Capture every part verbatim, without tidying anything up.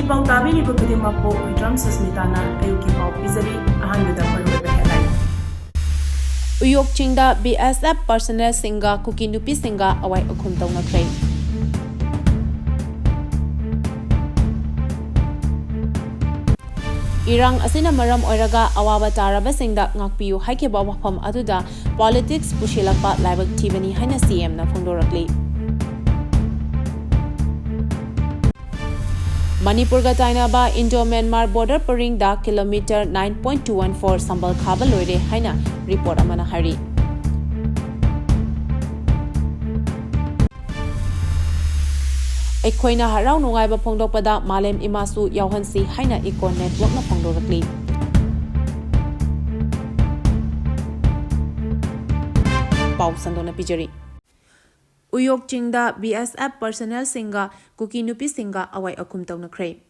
ꯄꯥꯎ ꯇꯥꯕꯤꯔꯤꯕ ꯈꯨꯗꯤꯡꯃꯛꯄꯨ ꯋꯤꯗ꯭ꯔꯝ ꯁꯁꯃꯤꯇꯥꯅ ꯑꯌꯨꯛꯀꯤ ꯄꯥꯎ ꯄꯤꯖꯔꯤ꯫ ꯑꯍꯥꯟꯕꯗ ꯃꯔꯨꯑꯣꯏꯕ headline꯫ ꯎꯌꯣꯛ ꯆꯤꯡꯗ B S F personnelꯁꯤꯡꯒ ꯀꯨꯀꯤ ꯅꯨꯄꯤꯁꯤꯡꯒ ꯑꯋꯥꯏ ꯑꯈꯨꯝ ꯇꯧꯅꯈ꯭ꯔꯦ꯫ ꯏꯔꯥꯡ ꯑꯁꯤꯅ ꯃꯔꯝ ꯑꯣꯏꯔꯒ ꯑꯋꯥꯕ ꯇꯥꯔꯕꯁꯤꯡꯗ ꯉꯥꯛꯄꯤꯌꯨ ꯍꯥꯏꯈꯤꯕ ꯋꯥꯐꯝ ꯑꯗꯨꯗ politics ꯄꯨꯁꯤꯜꯂꯛꯄ ꯂꯥꯏꯕꯛ ꯊꯤꯕꯅꯤ ꯍꯥꯏꯅ C M ꯅ ꯐꯣꯡꯗꯣꯔꯛꯂꯤ꯫ ꯃꯅꯤꯄꯨꯔꯒ ꯇꯥꯏꯅꯕ Indo Myanmar border ꯄꯔꯤꯡꯗ kilometre nine point two one four ꯁꯝꯕꯜ ꯈꯥꯕ ꯂꯣꯏꯔꯦ ꯍꯥꯏꯅ report ꯑꯃꯅ ꯍꯥꯏꯔꯤ꯫ ꯑꯩꯈꯣꯏꯅ ꯍꯔꯥꯎ ꯅꯨꯡꯉꯥꯏꯕ ꯐꯣꯡꯗꯣꯛꯄꯗ ꯃꯥꯂꯦꯝ ꯏꯃꯥꯁꯨ ꯌꯥꯎꯍꯟꯁꯤ ꯍꯥꯏꯅ Eco Networkꯅ ꯐꯣꯡꯗꯣꯔꯛꯂꯤ꯫ ꯄꯥꯎ ꯁꯟꯗꯣꯛꯅ ꯄꯤꯖꯔꯤ꯫ ꯎꯌꯣꯛ ꯆꯤꯡꯗ B S F personnelꯁꯤꯡꯒ ꯀꯨꯀꯤ ꯅꯨꯄꯤꯁꯤꯡꯒ ꯑꯋꯥꯏ ꯑꯈꯨꯝ ꯇꯧꯅꯈ꯭ꯔꯦ꯫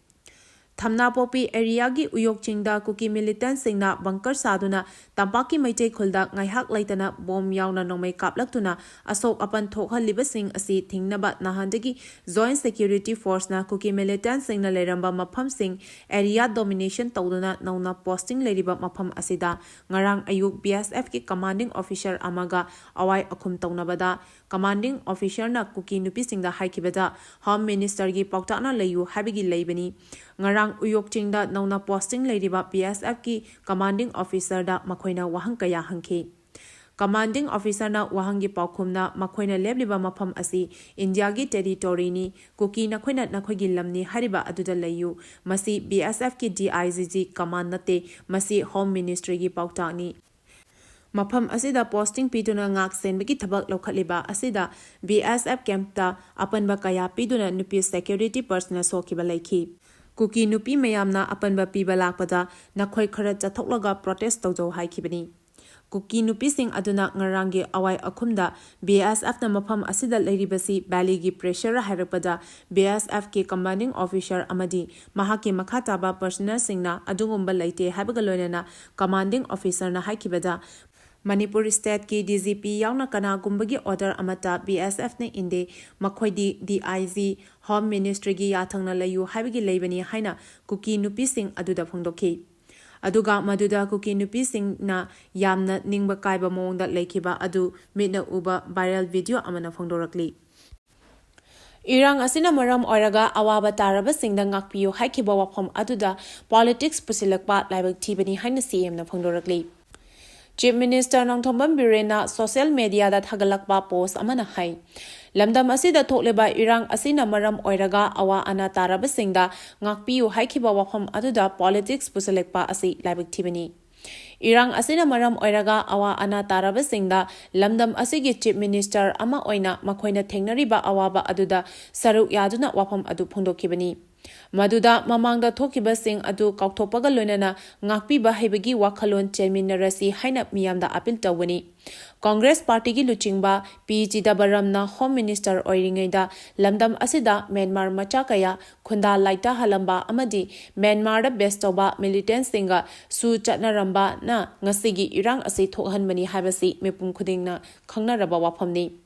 ꯊꯝꯅꯥꯄꯣꯛꯄꯤ areaꯒꯤ ꯎꯌꯣꯛ ꯆꯤꯡꯗ ꯀꯨꯀꯤ militantꯁꯤꯡꯅ bunker ꯁꯥꯗꯨꯅ ꯇꯝꯄꯥꯛꯀꯤ ꯃꯩꯇꯩ ꯈꯨꯜꯗ ꯉꯥꯏꯍꯥꯛ ꯂꯩꯇꯅ bomb ꯌꯥꯎꯅ ꯅꯣꯡꯃꯩ ꯀꯥꯞꯂꯛꯇꯨꯅ ꯑꯁꯣꯛ ꯑꯄꯟ ꯊꯣꯛꯍꯜꯂꯤꯕꯁꯤꯡ ꯑꯁꯤ ꯊꯤꯡꯅꯕ ꯅꯍꯥꯟꯗꯒꯤ Joint Security Forceꯅ ꯀꯨꯀꯤ militantꯁꯤꯡꯅ ꯂꯩꯔꯝꯕ ꯃꯐꯝꯁꯤꯡ area domination ꯇꯧꯗꯨꯅ ꯅꯧꯅ posting ꯂꯩꯔꯤꯕ ꯃꯐꯝ ꯑꯁꯤꯗ ꯉꯔꯥꯡ ꯑꯌꯨꯛ B S Fꯀꯤ commanding officer ꯑꯃꯒ ꯑꯋꯥꯏ ꯑꯈꯨꯝ ꯇꯧꯅꯕꯗ commanding officerꯅ ꯀꯨꯀꯤ ꯅꯨꯄꯤꯁꯤꯡꯗ ꯍꯥꯏꯈꯤꯕꯗ Home Ministerꯒꯤ ꯄꯥꯎꯇꯥꯛꯅ ꯂꯩꯌꯨ ꯍꯥꯏꯕꯒꯤ ꯂꯩꯕꯅꯤ꯫ ꯉꯔꯥꯡ ꯎꯌꯣꯛ ꯆꯤꯡꯗ ꯅꯧꯅ posting ꯂꯩꯔꯤꯕ B S Fꯀꯤ commanding officerꯗ ꯃꯈꯣꯏꯅ ꯋꯥꯍꯪ ꯀꯌꯥ ꯍꯪꯈꯤ꯫ Commanding officerꯅ ꯋꯥꯍꯪꯒꯤ ꯄꯥꯎꯈꯨꯝꯅ ꯃꯈꯣꯏꯅ ꯂꯦꯞꯂꯤꯕ ꯃꯐꯝ ꯑꯁꯤ Indiaꯒꯤ territoryꯅꯤ, ꯀꯨꯀꯤ ꯅꯈꯣꯏꯅ ꯅꯈꯣꯏꯒꯤ ꯂꯝꯅꯤ ꯍꯥꯏꯔꯤꯕ ꯑꯗꯨꯗ ꯂꯩꯌꯨ꯫ ꯃꯁꯤ B S Fꯀꯤ D I G G command ꯅꯠꯇꯦ, ꯃꯁꯤ Home Ministryꯒꯤ ꯄꯥꯎꯇꯥꯛꯅꯤ꯫ ꯃꯐꯝ ꯑꯁꯤꯗ posting ꯄꯤꯗꯨꯅ ꯉꯥꯛ ꯁꯦꯟꯕꯒꯤ ꯊꯕꯛ ꯂꯧꯈꯠꯂꯤꯕ ꯑꯁꯤꯗ B S F campꯇ ꯑꯄꯟꯕ ꯀꯌꯥ ꯄꯤꯗꯨꯅ ꯅꯨꯄꯤ security personnel ꯁꯣꯛꯈꯤꯕ ꯂꯩꯈꯤ꯫ ꯀꯨꯀꯤ ꯅꯨꯄꯤ ꯃꯌꯥꯝꯅ ꯑꯄꯟꯕ ꯄꯤꯕ ꯂꯥꯛꯄꯗ ꯅꯈꯣꯏ ꯈꯔ ꯆꯠꯊꯣꯛꯂꯒ protest ꯇꯧꯖꯧ ꯍꯥꯏꯈꯤꯕꯅꯤ꯫ ꯀꯨꯀꯤ ꯅꯨꯄꯤꯁꯤꯡ ꯑꯗꯨꯅ ꯉꯔꯥꯡꯒꯤ ꯑꯋꯥꯏ ꯑꯈꯨꯝꯗ B S Fꯅ ꯃꯐꯝ ꯑꯁꯤꯗ ꯂꯩꯔꯤꯕꯁꯤ valleyꯒꯤ pressure ꯍꯥꯏꯔꯛꯄꯗ B S Fꯀꯤ commanding officer ꯑꯃꯗꯤ ꯃꯍꯥꯛꯀꯤ ꯃꯈꯥ ꯇꯥꯕ personnelꯁꯤꯡꯅ ꯑꯗꯨꯒꯨꯝꯕ ꯂꯩꯇꯦ ꯍꯥꯏꯕꯒ ꯂꯣꯏꯅꯅ commanding officerꯅ ꯍꯥꯏꯈꯤꯕꯗ ꯃꯅꯤꯄꯨꯔ stateꯀꯤ DGP ꯌꯥꯎꯅ ꯀꯅꯥꯒꯨꯝꯕꯒꯤ order ꯑꯃꯠꯇ BSFꯅ ꯏꯟꯗꯦ꯫ ꯃꯈꯣꯏꯗꯤ DIG, Home Ministryꯒꯤ ꯌꯥꯊꯪꯅ ꯂꯩꯌꯨ ꯍꯥꯏꯕꯒꯤ ꯂꯩꯕꯅꯤ ꯍꯥꯏꯅ ꯀꯨꯀꯤ ꯅꯨꯄꯤꯁꯤꯡ ꯑꯗꯨꯗ ꯐꯣꯡꯗꯣꯛꯈꯤ꯫ ꯑꯗꯨꯒ ꯃꯗꯨꯗ ꯀꯨꯀꯤ ꯅꯨꯄꯤꯁꯤꯡꯅ ꯌꯥꯝꯅ ꯅꯤꯡꯕ ꯀꯥꯏꯕ ꯃꯑꯣꯡꯗ ꯂꯩꯈꯤꯕ ꯑꯗꯨ ꯃꯤꯠꯅ ꯎꯕ viral video ꯑꯃꯅ ꯐꯣꯡꯗꯣꯔꯛꯂꯤ꯫ ꯏꯔꯥꯡ ꯑꯁꯤꯅ ꯃꯔꯝ ꯑꯣꯏꯔꯒ ꯑꯋꯥꯕ ꯇꯥꯔꯕꯁꯤꯡꯗ ꯉꯥꯛꯄꯤꯌꯨ ꯍꯥꯏꯈꯤꯕ ꯋꯥꯐꯝ ꯑꯗꯨꯗ politics ꯄꯨꯁꯤꯜꯂꯛꯄ ꯂꯥꯏꯕꯛ ꯊꯤꯕꯅꯤ ꯍꯥꯏꯅ CMꯅ ꯐꯣꯡꯗꯣꯔꯛꯂꯤ꯫ Chief Minister Nongthombam ꯕꯤꯔꯦꯟꯅ social mediaꯗ ꯊꯥꯒꯠꯂꯛꯄ post ꯑꯃꯅ ꯍꯥꯏ, ꯂꯝꯗꯝ ꯑꯁꯤꯗ ꯊꯣꯛꯂꯤꯕ ꯏꯔꯥꯡ ꯑꯁꯤꯅ ꯃꯔꯝ ꯑꯣꯏꯔꯒ ꯑꯋꯥ ꯑꯅꯥ ꯇꯥꯔꯕꯁꯤꯡꯗ ꯉꯥꯛꯄꯤꯌꯨ ꯍꯥꯏꯈꯤꯕ ꯋꯥꯐꯝ ꯑꯗꯨꯗ politics ꯄꯨꯁꯤꯜꯂꯛꯄ ꯑꯁꯤ ꯂꯥꯏꯕꯛ ꯊꯤꯕꯅꯤ꯫ ꯏꯔꯥꯡ ꯑꯁꯤꯅ ꯃꯔꯝ ꯑꯣꯏꯔꯒ ꯑꯋꯥ ꯑꯅꯥ ꯇꯥꯔꯕꯁꯤꯡꯗ ꯂꯝꯗꯝ ꯑꯁꯤꯒꯤ Chief Minister ꯑꯃ ꯑꯣꯏꯅ ꯃꯈꯣꯏꯅ ꯊꯦꯡꯅꯔꯤꯕ ꯑꯋꯥꯕ ꯑꯗꯨꯗ ꯁꯔꯨꯛ ꯌꯥꯗꯨꯅ ꯋꯥꯐꯝ ꯑꯗꯨ ꯐꯣꯡꯗꯣꯛꯈꯤꯕꯅꯤ꯫ ꯃꯗꯨꯗ ꯃꯃꯥꯡꯗ ꯊꯣꯛꯈꯤꯕꯁꯤꯡ ꯑꯗꯨ ꯀꯥꯎꯊꯣꯛꯄꯒ ꯂꯣꯏꯅꯅ ꯉꯥꯛꯄꯤꯕ ꯍꯩꯕꯒꯤ ꯋꯥꯈꯜꯂꯣꯟ ꯆꯦꯟꯃꯤꯟꯅꯔꯁꯤ ꯍꯥꯏꯅ ꯃꯤꯌꯥꯝꯗ appeal ꯇꯧꯕꯅꯤ꯫ Congress partyꯒꯤ ꯂꯨꯆꯤꯡꯕ P Chidambaramꯅ Home Minister ꯑꯣꯏꯔꯤꯉꯩꯗ ꯂꯝꯗꯝ ꯑꯁꯤꯗ ꯃ꯭ꯌꯥꯟꯃꯥꯔ ꯃꯆꯥ ꯀꯌꯥ ꯈꯨꯟꯗꯥ ꯂꯥꯏꯇꯥꯍꯜꯂꯝꯕ ꯑꯃꯗꯤ ꯃ꯭ꯌꯥꯟꯃꯥꯔꯗ base ꯇꯧꯕ militantꯁꯤꯡꯒꯁꯨ ꯆꯠꯅꯔꯝꯕꯅ ꯉꯁꯤꯒꯤ ꯏꯔꯥꯡ ꯑꯁꯤ ꯊꯣꯛꯍꯟꯕꯅꯤ ꯍꯥꯏꯕꯁꯤ ꯃꯤꯄꯨꯝ ꯈꯨꯗꯤꯡꯅ ꯈꯪꯅꯔꯕ ꯋꯥꯐꯝꯅꯤ꯫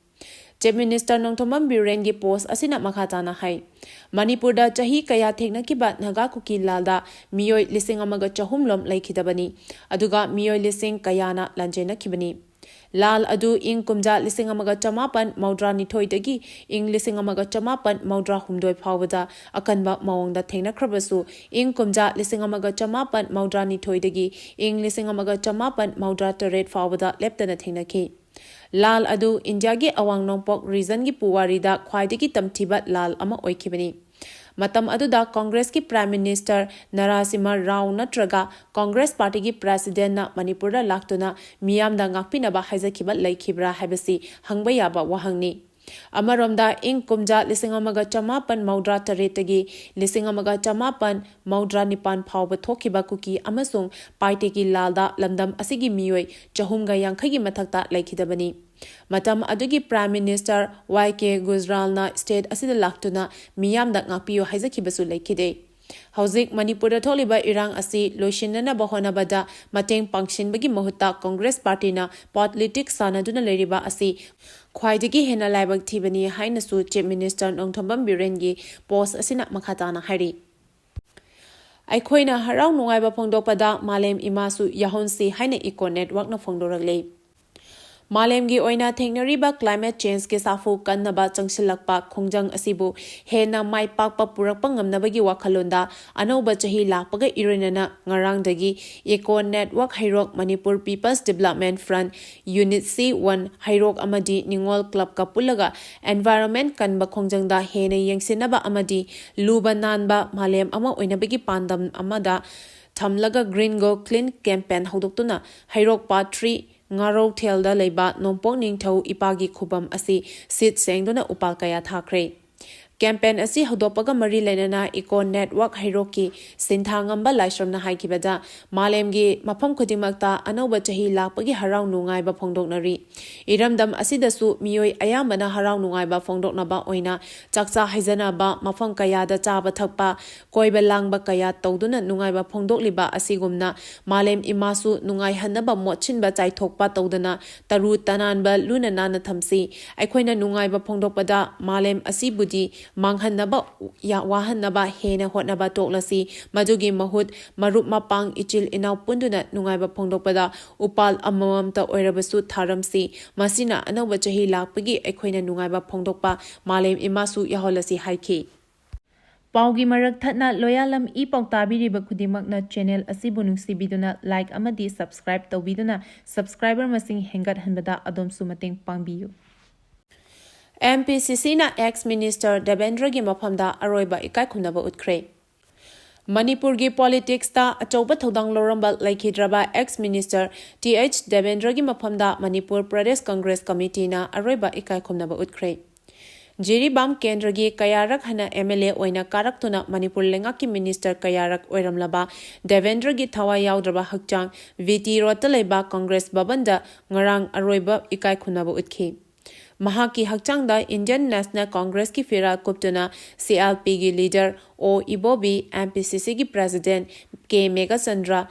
Chief Minister ꯅꯣꯡꯊꯣꯝꯕꯝ ꯕꯤꯔꯦꯟꯒꯤ post ꯑꯁꯤꯅ ꯃꯈꯥ ꯇꯥꯅ ꯍꯥꯏ, ꯃꯅꯤꯄꯨꯔꯗ ꯆꯍꯤ ꯀꯌꯥ ꯊꯦꯡꯅꯈꯤꯕ ꯅꯥꯒꯥ ꯀꯨꯀꯤ ꯂꯥꯜꯗ ꯃꯤꯑꯣꯏ ꯂꯤꯁꯤꯡ ꯑꯃꯒ ꯆꯍꯨꯝ ꯂꯣꯝ ꯂꯩꯈꯤꯗꯕꯅꯤ, ꯑꯗꯨꯒ ꯃꯤꯑꯣꯏ ꯂꯤꯁꯤꯡ ꯀꯌꯥꯅ ꯂꯥꯟꯖꯦꯟꯅꯈꯤꯕꯅꯤ꯫ ꯂꯥꯜ ꯑꯗꯨ ꯏꯪ ꯀꯨꯝꯖꯥ ꯂꯤꯁꯤꯡ ꯑꯃꯒ ꯆꯃꯥꯄꯟ ꯃꯧꯗ꯭ꯔꯥ ꯅꯤꯊꯣꯏꯗꯒꯤ ꯏꯪ ꯂꯤꯁꯤꯡ ꯑꯃꯒ ꯆꯃꯥꯄꯟ ꯃꯧꯗ꯭ꯔꯥ ꯍꯨꯝꯗꯣꯏ ꯐꯥꯎꯕꯗ ꯑꯀꯟꯕ ꯃꯑꯣꯡꯗ ꯊꯦꯡꯅꯈ꯭ꯔꯕꯁꯨ, ꯏꯪ ꯀꯨꯝꯖꯥ ꯂꯤꯁꯤꯡ ꯑꯃꯒ ꯆꯃꯥꯄꯟ ꯃꯧꯗ꯭ꯔꯥ ꯅꯤꯊꯣꯏꯗꯒꯤ ꯏꯪ ꯂꯤꯁꯤꯡ ꯑꯃꯒ ꯆꯃꯥꯄꯟ ꯃꯧꯗ꯭ꯔꯥ ꯇꯔꯦꯠ ꯐꯥꯎꯕꯗ ꯂꯦꯞꯇꯅ ꯊꯦꯡꯅꯈꯤ꯫ ꯂꯥꯜ ꯑꯗꯨ ꯏꯟꯗꯤꯌꯥꯒꯤ ꯑꯋꯥꯡ ꯅꯣꯡꯄꯣꯛ regionꯒꯤ ꯄꯨꯋꯥꯔꯤꯗ ꯈ꯭ꯋꯥꯏꯗꯒꯤ ꯇꯝꯊꯤꯕ ꯂꯥꯜ ꯑꯃ ꯑꯣꯏꯈꯤꯕꯅꯤ꯫ ꯃꯇꯝ ꯑꯗꯨꯗ Congressꯀꯤ Prime Minister ꯅꯔꯥꯁꯤꯝꯍ ꯔꯥꯎ ꯅꯠꯇ꯭ꯔꯒ Congress partyꯒꯤ Presidentꯅ ꯃꯅꯤꯄꯨꯔꯗ ꯂꯥꯛꯇꯨꯅ ꯃꯤꯌꯥꯝꯗ ꯉꯥꯛꯄꯤꯅꯕ ꯍꯥꯏꯖꯈꯤꯕ ꯂꯩꯈꯤꯕ꯭ꯔꯥ ꯍꯥꯏꯕꯁꯤ ꯍꯪꯕ ꯌꯥꯕ ꯋꯥꯍꯪꯅꯤ꯫ ꯑꯃꯔꯣꯝꯗ, ꯏꯪ ꯀꯨꯝꯖꯥ ꯂꯤꯁꯤꯡ ꯑꯃꯒ ꯆꯃꯥꯄꯟ ꯃꯧꯗ꯭ꯔꯥ ꯇꯔꯦꯠꯇꯒꯤ ꯂꯤꯁꯤꯡ ꯑꯃꯒ ꯆꯃꯥꯄꯟ ꯃꯧꯗ꯭ꯔꯥ ꯅꯤꯄꯥꯟ ꯐꯥꯎꯕ ꯊꯣꯛꯈꯤꯕ ꯀꯨꯀꯤ ꯑꯃꯁꯨꯡ ꯄꯥꯏꯇꯦꯀꯤ ꯂꯥꯜꯗ ꯂꯝꯗꯝ ꯑꯁꯤꯒꯤ ꯃꯤꯑꯣꯏ ꯆꯍꯨꯝꯒ ꯌꯥꯡꯈꯩꯒꯤ ꯃꯊꯛꯇ ꯂꯩꯈꯤꯗꯕꯅꯤ꯫ ꯃꯇꯝ ꯑꯗꯨꯒꯤ Prime Minister Y K ꯒꯨꯖꯔꯥꯜꯅ state ꯑꯁꯤꯗ ꯂꯥꯛꯇꯨꯅ ꯃꯤꯌꯥꯝꯗ ꯉꯥꯛꯄꯤꯌꯨ ꯍꯥꯏꯖꯈꯤꯕꯁꯨ ꯂꯩꯈꯤꯗꯦ꯫ ꯍꯧꯖꯤꯛ ꯃꯅꯤꯄꯨꯔꯗ ꯊꯣꯛꯂꯤꯕ ꯏꯔꯥꯡ ꯑꯁꯤ ꯂꯣꯏꯁꯤꯟꯅꯅꯕ ꯍꯣꯠꯅꯕꯗ ꯃꯇꯦꯡ ꯄꯥꯡꯁꯤꯟꯕꯒꯤ ꯃꯍꯨꯠꯇ ꯀꯣꯡꯒ꯭ꯔꯦꯁ ꯄꯥꯔꯇꯤꯅ ꯄꯣꯂꯤꯇꯤꯛꯁ ꯁꯥꯟꯅꯗꯨꯅ ꯂꯩꯔꯤꯕ ꯑꯁꯤ ꯈ꯭ꯋꯥꯏꯗꯒꯤ ꯍꯦꯟꯅ ꯂꯥꯏꯕꯛ ꯊꯤꯕꯅꯤ ꯍꯥꯏꯅꯁꯨ ꯆꯤꯐ ꯃꯤꯅꯤꯁꯇꯔ ꯅꯣꯡꯊꯣꯝꯕꯝ ꯕꯤꯔꯦꯟꯒꯤ ꯄꯣꯁ ꯑꯁꯤꯅ ꯃꯈꯥ ꯇꯥꯅ ꯍꯥꯏꯔꯤ꯫ ꯑꯩꯈꯣꯏꯅ ꯍꯔꯥꯎ ꯅꯨꯡꯉꯥꯏꯕ ꯐꯣꯡꯗꯣꯛꯄꯗ ꯃꯥꯂꯦꯝ ꯏꯃꯥꯁꯨ ꯌꯥꯎꯍꯟꯁꯤ ꯍꯥꯏꯅ ꯏꯀꯣ ꯅꯦꯠꯋꯥꯛꯅ ꯐꯣꯡꯗꯣꯔꯛꯂꯤ꯫ ꯃꯥꯂꯦꯝꯒꯤ ꯑꯣꯏꯅ ꯊꯦꯡꯅꯔꯤꯕ ꯀ꯭ꯂꯥꯏꯃꯦꯠ ꯆꯦꯟꯖꯀꯤ ꯁꯥꯐꯨ ꯀꯟꯅꯕ ꯆꯪꯁꯤꯜꯂꯛꯄ ꯈꯣꯡꯖꯪ ꯑꯁꯤꯕꯨ ꯍꯦꯟꯅ ꯃꯥꯏ ꯄꯥꯛꯄ ꯄꯨꯔꯛꯄ ꯉꯝꯅꯕꯒꯤ ꯋꯥꯈꯜꯂꯣꯟꯗ ꯑꯅꯧꯕ ꯆꯍꯤ ꯂꯥꯛꯄꯒ ꯏꯔꯣꯏꯅꯅ ꯉꯔꯥꯡꯗꯒꯤ ꯏꯀꯣ ꯅꯦꯠꯋꯥꯛ ꯍꯩꯔꯣꯛ, Manipur peoples development front, unit C one ꯍꯩꯔꯣꯛ ꯑꯃꯗꯤ ꯅꯤꯉꯣꯜ ꯀ꯭ꯂꯕꯀ ꯄꯨꯜꯂꯒ ꯑꯦꯟꯚꯥꯏꯔꯣꯟꯃꯦꯟꯠ ꯀꯟꯕ ꯈꯣꯡꯖꯪꯗ ꯍꯦꯟꯅ ꯌꯦꯡꯁꯤꯟꯅꯕ ꯑꯃꯗꯤ ꯂꯨꯕ ꯅꯥꯟꯕ ꯃꯥꯂꯦꯝ ꯑꯃ ꯑꯣꯏꯅꯕꯒꯤ ꯄꯥꯟꯗꯝ ꯑꯃꯗ ꯊꯝꯂꯒ Green Go Clean campaign ꯍꯧꯗꯣꯛꯇꯨꯅ ꯍꯩꯔꯣꯛ ꯄꯥꯠ ꯊ꯭ꯔꯤ ꯉꯥꯔꯧꯊꯦꯜꯗ ꯂꯩꯕ ꯅꯣꯡꯄꯣꯛ ꯅꯤꯡꯊꯧ ꯏꯄꯥꯒꯤ ꯈꯨꯕꯝ ꯑꯁꯤ ꯁꯤꯠ ꯁꯦꯡꯗꯨꯅ ꯎꯄꯥꯜ ꯀꯌꯥ ꯊꯥꯈ꯭ꯔꯦ꯫ ꯀꯦꯝꯄꯦꯟ ꯑꯁꯤ ꯍꯧꯗꯣꯛꯄꯒ ꯃꯔꯤ ꯂꯩꯅꯅ ꯏꯀꯣ ꯅꯦꯠꯋꯥꯛ ꯍꯩꯔꯣꯛꯀꯤ ꯁꯤꯟꯊꯥ ꯉꯝꯕ ꯂꯥꯏꯁ꯭ꯔꯝꯅ ꯍꯥꯏꯈꯤꯕꯗ, ꯃꯥꯂꯦꯝꯒꯤ ꯃꯐꯝ ꯈꯨꯗꯤꯡꯃꯛꯇ ꯑꯅꯧꯕ ꯆꯍꯤ ꯂꯥꯛꯄꯒꯤ ꯍꯔꯥꯎ ꯅꯨꯡꯉꯥꯏꯕ ꯐꯣꯡꯗꯣꯛꯅꯔꯤ꯫ ꯏꯔꯝꯗꯝ ꯑꯁꯤꯗꯁꯨ ꯃꯤꯑꯣꯏ ꯑꯌꯥꯝꯕꯅ ꯍꯔꯥꯎ ꯅꯨꯡꯉꯥꯏꯕ ꯐꯣꯡꯗꯣꯛꯅꯕ ꯑꯣꯏꯅ ꯆꯥꯛꯆꯥ ꯍꯩꯖꯅꯕ, ꯃꯐꯝ ꯀꯌꯥꯗ ꯆꯥꯕ ꯊꯛꯄ, ꯀꯣꯏꯕ ꯂꯥꯡꯕ ꯀꯌꯥ ꯇꯧꯗꯨꯅ ꯅꯨꯡꯉꯥꯏꯕ ꯐꯣꯡꯗꯣꯛꯂꯤꯕ ꯑꯁꯤꯒꯨꯝꯅ ꯃꯥꯂꯦꯝ ꯏꯃꯥꯁꯨ ꯅꯨꯡꯉꯥꯏꯍꯟꯅꯕ ꯃꯣꯠꯁꯤꯟꯕ ꯆꯥꯏꯊꯣꯛꯄ ꯇꯧꯗꯅ ꯇꯔꯨ ꯇꯅꯥꯟꯕ ꯂꯨꯅ ꯅꯥꯟꯅ ꯊꯝꯁꯤ꯫ ꯑꯩꯈꯣꯏꯅ ꯅꯨꯡꯉꯥꯏꯕ ꯐꯣꯡꯗꯣꯛꯄꯗ ꯃꯥꯂꯦꯝ ꯑꯁꯤꯕꯨꯗꯤ ꯃꯥꯡꯍꯟꯅꯕ, ꯌꯥ-, ꯋꯥꯍꯟꯅꯕ ꯍꯦꯟꯅ ꯍꯣꯠꯅꯕ ꯇꯣꯛꯂꯁꯤ꯫ ꯃꯗꯨꯒꯤ ꯃꯍꯨꯠ ꯃꯔꯨꯞ ꯃꯄꯥꯡ ꯏꯆꯤꯜ ꯏꯅꯥꯎ ꯄꯨꯟꯗꯨꯅ ꯅꯨꯡꯉꯥꯏꯕ ꯐꯣꯡꯗꯣꯛꯄꯗ ꯎꯄꯥꯜ ꯑꯃꯃꯝꯇ ꯑꯣꯏꯔꯕꯁꯨ ꯊꯥꯔꯝꯁꯤ꯫ ꯃꯁꯤꯅ ꯑꯅꯧꯕ ꯆꯍꯤ ꯂꯥꯛꯄꯒꯤ ꯑꯩꯈꯣꯏꯅ ꯅꯨꯡꯉꯥꯏꯕ ꯐꯣꯡꯗꯣꯛꯄ ꯃꯥꯂꯦꯝ ꯏꯃꯥꯁꯨ ꯌꯥꯎꯍꯜꯂꯁꯤ ꯍꯥꯏꯈꯤ꯫ ꯄꯥꯎꯒꯤ ꯃꯔꯛ ꯊꯠꯅ ꯂꯣꯌꯥꯂꯝ ꯏ ꯄꯥꯎ ꯇꯥꯕꯤꯔꯤꯕ ꯈꯨꯗꯤꯡꯃꯛꯅ ꯆꯦꯅꯦꯜ ꯑꯁꯤꯕꯨ ꯅꯨꯡꯁꯤꯕꯤꯗꯨꯅ ꯂꯥꯏꯛ ꯑꯃꯗꯤ ꯁꯕꯁꯀ꯭ꯔꯥꯏꯕ ꯇꯧꯕꯤꯗꯨꯅ ꯁꯕꯁꯀ꯭ꯔꯥꯏꯕꯔ ꯃꯁꯤꯡ ꯍꯦꯟꯒꯠꯍꯟꯕꯗ ꯑꯗꯣꯝꯁꯨ ꯃꯇꯦꯡ ꯄꯥꯡꯕꯤꯌꯨ꯫ ꯑꯦꯝ ꯄꯤ ꯁꯤ ꯁꯤꯅ ꯑꯦꯛꯁ ꯃꯤꯅꯤꯁꯇꯔ ꯗꯦꯕꯦꯟꯗ꯭ꯔꯒꯤ ꯃꯐꯝꯗ ꯑꯔꯣꯏꯕ ꯏꯀꯥꯏ ꯈꯨꯝꯅꯕ ꯎꯠꯈ꯭ꯔꯦ꯫ ꯃꯅꯤꯄꯨꯔꯒꯤ ꯄꯣꯂꯤꯇꯤꯛꯁꯇ ꯑꯆꯧꯕ ꯊꯧꯗꯥꯡ ꯂꯧꯔꯝꯕ ꯂꯩꯈꯤꯗ꯭ꯔꯕ ꯑꯦꯛꯁ ꯃꯤꯅꯤꯁꯇꯔ ꯇꯤ ꯑꯩꯆ ꯗꯦꯕꯦꯟꯗ꯭ꯔꯒꯤ ꯃꯐꯝꯗ ꯃꯅꯤꯄꯨꯔ ꯄ꯭ꯔꯗꯦꯁ ꯀꯪꯒ꯭ꯔꯦꯁ ꯀꯃꯤꯇꯤꯅ ꯑꯔꯣꯏꯕ ꯏꯀꯥꯏ ꯈꯨꯝꯅꯕ ꯎꯠꯈ꯭ꯔꯦ꯫ ꯖꯤꯔꯤꯕꯥꯝ ꯀꯦꯟꯗ꯭ꯔꯒꯤ ꯀꯌꯥꯔꯛ ꯍꯟꯅ ꯑꯦꯝ ꯑꯦꯜ ꯑꯦ ꯑꯣꯏꯅ ꯀꯥꯔꯛꯇꯨꯅ ꯃꯅꯤꯄꯨꯔ ꯂꯩꯉꯥꯛꯀꯤ ꯃꯤꯅꯤꯁꯇꯔ ꯀꯌꯥꯔꯛ ꯑꯣꯏꯔꯝꯂꯕ ꯗꯦꯕꯦꯟꯗ꯭ꯔꯒꯤ ꯊꯋꯥꯏ ꯌꯥꯎꯗ꯭ꯔꯕ ꯍꯛꯆꯥꯡ ꯚꯤ ꯇꯤ ꯔꯣꯗꯇ ꯂꯩꯕ ꯀꯪꯒ꯭ꯔꯦꯁ ꯚꯕꯟꯗ ꯉꯔꯥꯡ ꯑꯔꯣꯏꯕ ꯏꯀꯥꯏ ꯈꯨꯝꯅꯕ ꯎꯠꯈꯤ꯫ ꯃꯍꯥꯛꯀꯤ ꯍꯛꯆꯥꯡꯗ Indian National Congressꯀꯤ ꯐꯤꯔꯥꯜ ꯀꯨꯞꯇꯨꯅ C L Pꯒꯤ leader O Ibobi, M P C Cꯒꯤ president K Meghachandra,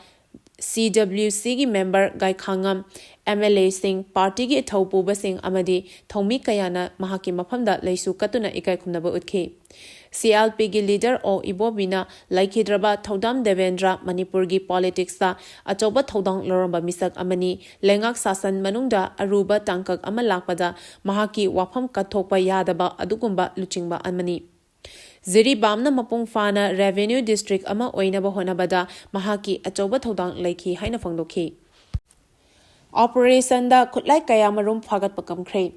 C W Cꯒꯤ member Gaikhangam, M L Aꯁꯤꯡ, partyꯒꯤ ꯊꯧ ꯄꯨꯕꯁꯤꯡ ꯑꯃꯗꯤ ꯊꯧꯃꯤ ꯀꯌꯥꯅ ꯃꯍꯥꯛꯀꯤ ꯃꯐꯝꯗ ꯂꯩꯁꯨ ꯀꯠꯇꯨꯅ ꯏꯀꯥꯏ ꯈꯨꯝꯅꯕ ꯎꯠꯈꯤ꯫ C L Pꯒꯤ leader O Ibobiꯅ ꯂꯩꯈꯤꯗ꯭ꯔꯕ ꯊꯧꯗꯥꯝ ꯗꯦꯕꯦꯟꯗ꯭ꯔ ꯃꯅꯤꯄꯨꯔꯒꯤ politicsꯇ ꯑꯆꯧꯕ ꯊꯧꯗꯥꯡ ꯂꯧꯔꯝꯕ ꯃꯤꯁꯛ ꯑꯃꯅꯤ꯫ ꯂꯩꯉꯥꯛ ꯁꯥꯁꯟ ꯃꯅꯨꯡꯗ ꯑꯔꯨꯕ ꯇꯥꯡꯀꯛ ꯑꯃ ꯂꯥꯛꯄꯗ ꯃꯍꯥꯛꯀꯤ ꯋꯥꯐꯝ ꯀꯠꯊꯣꯛꯄ ꯌꯥꯗꯕ ꯑꯗꯨꯒꯨꯝꯕ ꯂꯨꯆꯤꯡꯕ ꯑꯃꯅꯤ꯫ ꯖꯤꯔꯤꯕꯥꯝꯅ ꯃꯄꯨꯡ ꯐꯥꯅ revenue district ꯑꯃ ꯑꯣꯏꯅꯕ ꯍꯣꯠꯅꯕꯗ ꯃꯍꯥꯛꯀꯤ ꯑꯆꯧꯕ ꯊꯧꯗꯥꯡ ꯂꯩꯈꯤ ꯍꯥꯏꯅ ꯐꯣꯡꯗꯣꯛꯈꯤ꯫ Operationꯗ ꯈꯨꯠꯂꯥꯏ ꯀꯌꯥ ꯃꯔꯨꯝ ꯐꯥꯒꯠꯄ ꯉꯝꯈ꯭ꯔꯦ꯫